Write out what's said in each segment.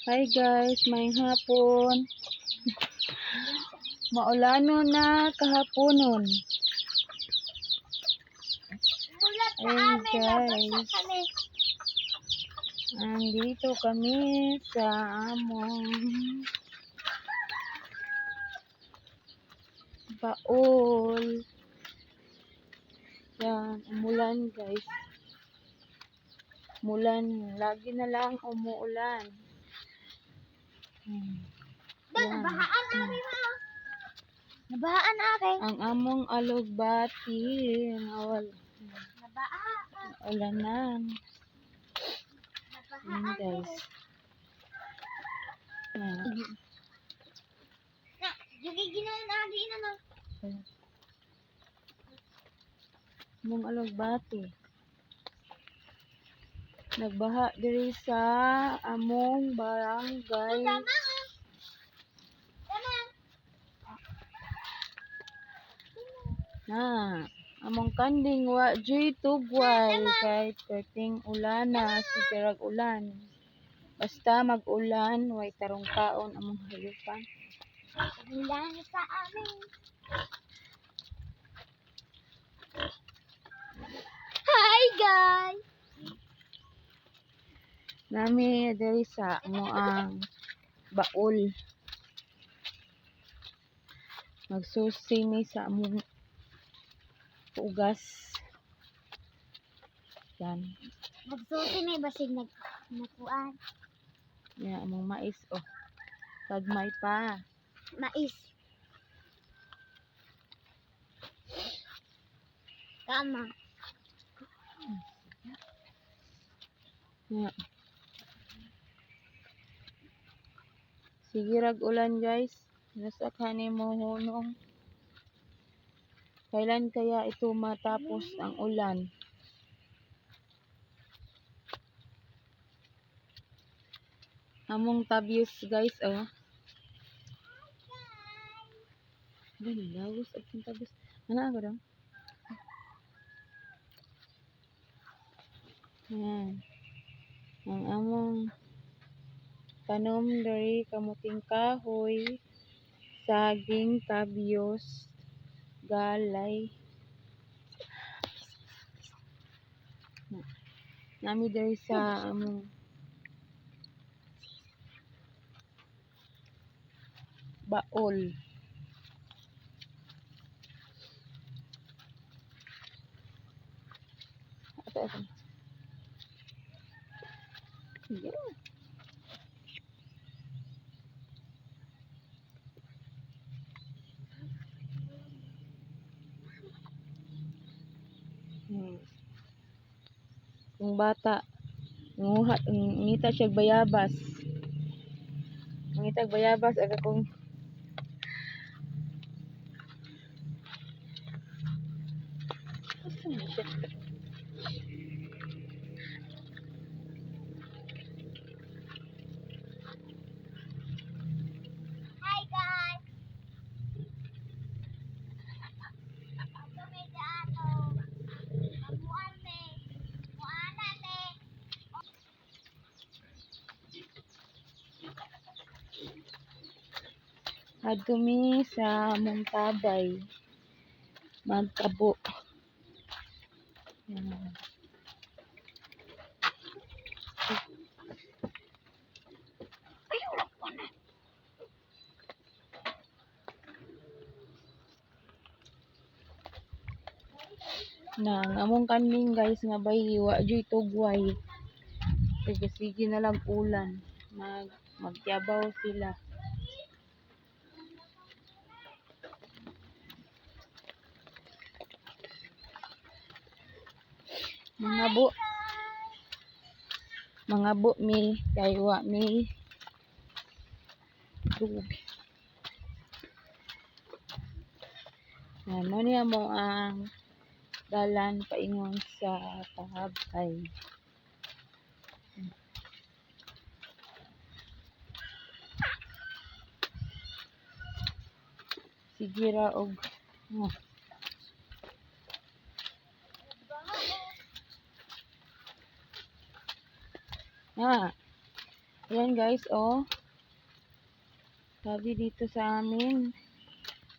Hi guys, maayong hapon. Maulanon na kahaponon. Mulat sa Ayun amin, nabasa guys. kami. Andito kami sa among baol. Yan, umulan, guys. Mulan, lagi na lang umuulan. Ba, Yan. nabahaan amin ma. Nabahaan akin. Ang among alugbati, nawal, Nabahaan. ulanan. Yan Nabahaan. guys. Yan. Na, jugi ginawa na agi na no. Among alugbati. Nagbaha diri sa among barangay. Tama ah. Tama. Na, among kanding wa juy tugway kay perting ulana, sige rag ulan. Basta mag-ulan, way tarong kaon among hayupan. Ulan sa amin. Hi guys. Nami diri sa amo ang baol. Magsusi mi sa among ugas. Yan. Magsusi may basig nag nakuan. Yan among mais oh. Kagmay pa. Mais. Tama. Ya. Sige rag ulan, guys. Nasa kani mo hunong. Kailan kaya ito matapos ang ulan? Among tabyos, guys, oh. Gani lawos ang tabyos. Ano ako daw? Yan. Ang among tanom diri, kamuting kahoy, saging, tabyos, galay. Nami diri sa among baol. Ato, ato. Yeah. Kung bata, nguha, ngita siya bayabas. Ngita bayabas aga kung asa na siya? Hi guys. Kami sa ato. Mamuan me. Muana me. Adto mi sa among tabay. Magtabo. Yan. Ay, wala ko na. Na, ang among kanding, guys, nga bay wa juy tugway. Sige, sige na lang ulan. Magtiyabaw sila. Mga bu mga bu mi kay wa mi tubig. Yan, mo niya mo ang dalan paingon sa tabay. Sige ra og oh. Ah. Ayan guys, oh. Sabi dito sa amin,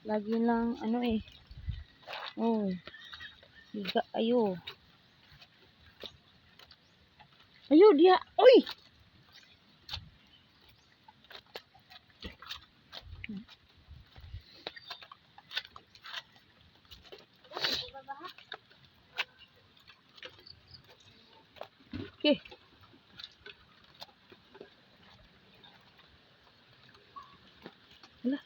lagi lang ano eh. Oh. Higa ayo. Ayo diha. Oy. Okay. Hala.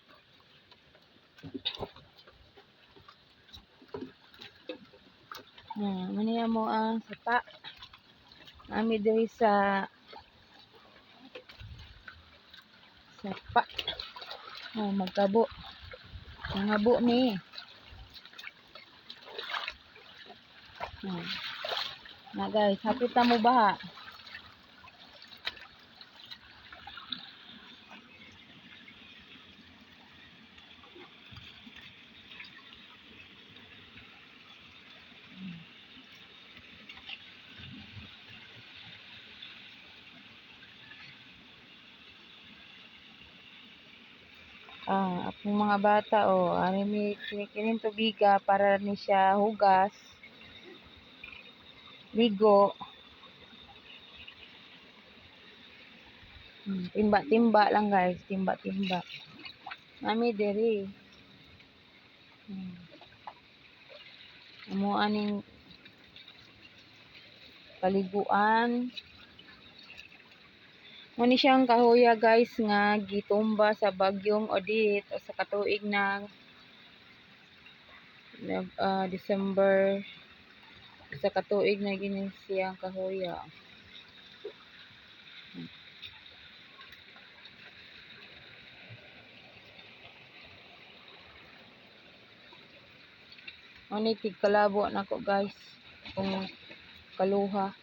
Na, maniya mo ang sapa. Nami diri sa sapa. Oh, magkabo. Mangabo ni. Oh. Na guys, hapit na mo baha. Ah, akong mga bata oh, ari mi kini tubiga para ni siya hugas. Ligo. Timba-timba lang guys, timba-timba. Nami diri. Amo aning paliguan. Mo ni siyang kahoya guys nga gitumba sa bagyong Odette o sa katuig na December sa katuig na gini siyang kahoya. Mo ni tigkalabo nako guys kung kaluha.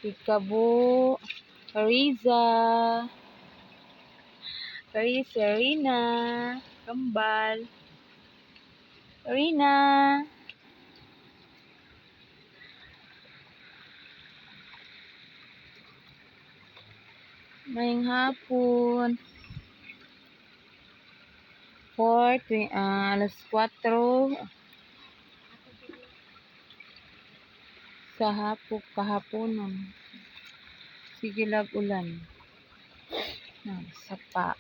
Tigkabo Riza. Kari Serena Kambal. Rina. Maayong hapon. 4, alas 4 sa hapon kahaponon. Sige lag ulan. Na, sapa.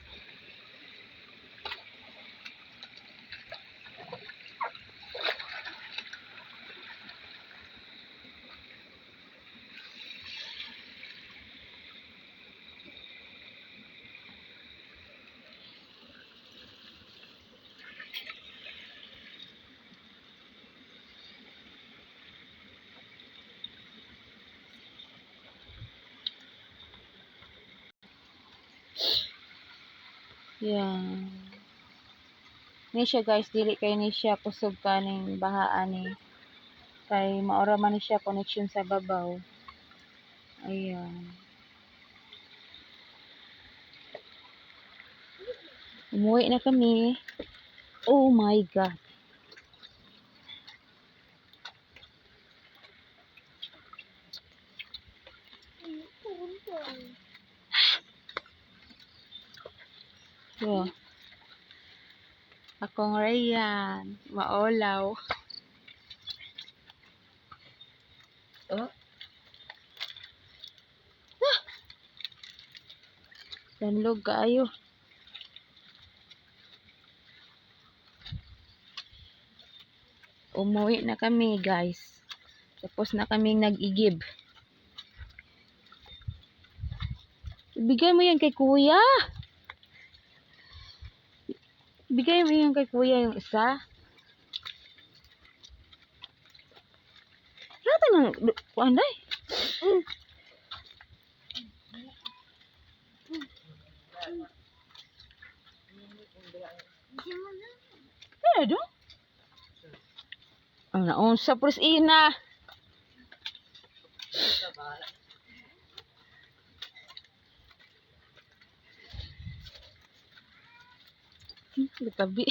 Yan. Ni siya guys, dili kay ni siya kusog kaning bahaan ni. Kay maora man ni siya connection sa babaw. Ayan. Umuwi na kami. Oh my God. So, akong Rayan, maolaw. Oh. Ah! Danlog kaayo. Umuwi na kami guys. Tapos na kaming nag-igib. Ibigay mo yan kay kuya. Ibigay mo yan kay kuya yung isa. Lahat ng kuan day. Pero do? Ang naunsa pres ina. Tabi.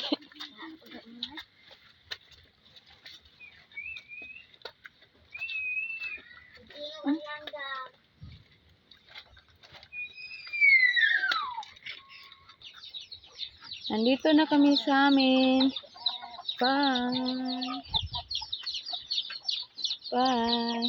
Iwan lang. Nandito na kami sa amin. Bye. Bye.